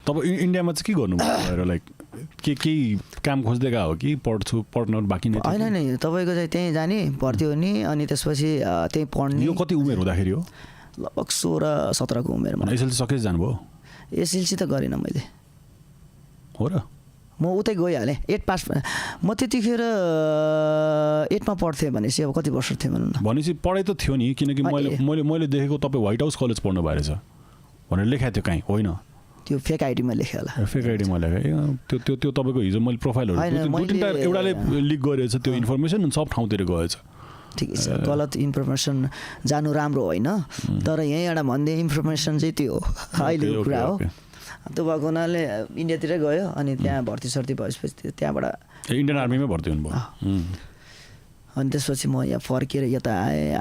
तपाईँ इन्डियामा चाहिँ के गर्नुभयो लाइक केही काम खोज्दै गएको हो कि पढ्न बाँकी नै होइन तपाईँको चाहिँ त्यहीँ जाने भर्ती हुने अनि त्यसपछि त्यहीँ पढ्ने। यो कति उमेर हुँदाखेरि हो? लगभग 16-17को उमेरमा। एसएलसी सकेर जानुभयो? एसएलसी त गरेन मैले। हो र? म उतै गइहालेँ 8 पास। म त्यतिखेर 8मा पढ्थेँ भनेपछि अब कति वर्ष थियो भन्नु न। भनेपछि पढाइ त थियो नि, किनकि मैले देखेको तपाईँ व्हाइट हाउस कलेज पढ्नु भएर छ भनेर लेखाएको थियो कहीँ, होइन? त्यो फेक आइडीमा लेख्यो होला। फेक आइडीमा लेखेँ त्यो तपाईँको हिजो मैले प्रोफाइलहरू एउटाले लिक गरेछ त्यो इन्फर्मेसन सब ठाउँतिर गएछ। ठिकै छ, गलत इन्फर्मेसन जानु राम्रो होइन, तर यहीँ एउटा भन्ने इन्फर्मेसन चाहिँ त्यो हो अहिलेको कुरा हो। त्यो भएको हुनाले इन्डियातिरै गयो अनि त्यहाँ भर्ती सर्ती भएपछि त्यहाँबाट इन्डियन आर्मीमै भर्ती हुनुभयो। अनि त्यसपछि म यहाँ फर्केर यता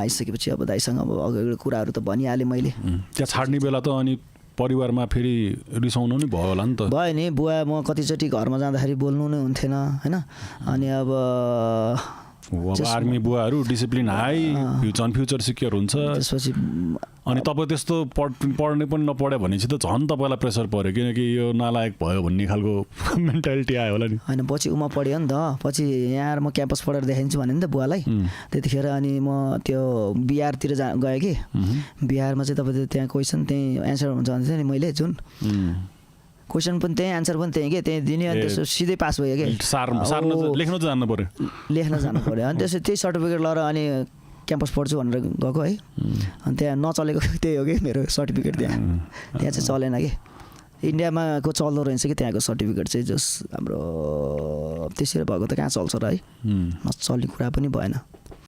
आइसकेपछि अब दाइसँग अब अगाडिको कुराहरू त भनिहालेँ मैले। त्यहाँ छाड्ने बेला त अनि परिवारमा फेरि रिसाउनु नि भयो होला नि त? भयो नि, बुवा म कतिचोटि घरमा जाँदाखेरि बोल्नु नै हुन्थेन होइन। अनि अब आर्मी बुवाहरू डिसिप्लिन हाई, फ्युचर सिक्योर हुन्छ। त्यसपछि अनि तपाईँ त्यस्तो पढ्ने पनि नपढ्यो भनेपछि त झन् तपाईँलाई प्रेसर पऱ्यो, किनकि यो नालायक भयो भन्ने खालको मेन्टालिटी आयो होला नि। होइन पछि उमा पढ्यो नि त, पछि यहाँ म क्याम्पस पढेर देखाइदिन्छु भने नि त बुवालाई त्यतिखेर। अनि म त्यो बिहारतिर गएँ कि बिहारमा चाहिँ तपाईँले त्यहाँ क्वेसन त्यहीँ एन्सर हुन्छ भन्थ्यो नि मैले, जुन क्वेसन पनि त्यहीँ एन्सर पनि त्यहीँ के त्यहीँ दिने। अनि त्यसो सिधै पास भयो कि। लेख्न जान्नु पऱ्यो, लेख्न जानु पऱ्यो। अनि त्यसो त्यही सर्टिफिकेट लिएर अनि क्याम्पस पढ्छु भनेर गएको है। अनि त्यहाँ नचलेको त्यही हो कि मेरो सर्टिफिकेट त्यहाँ चाहिँ चलेन कि। इन्डियामा को चल्दो रहेछ कि त्यहाँको सर्टिफिकेट चाहिँ, जस हाम्रो त्यसरी भएको त कहाँ चल्छ र है, नचल्ने कुरा पनि भएन।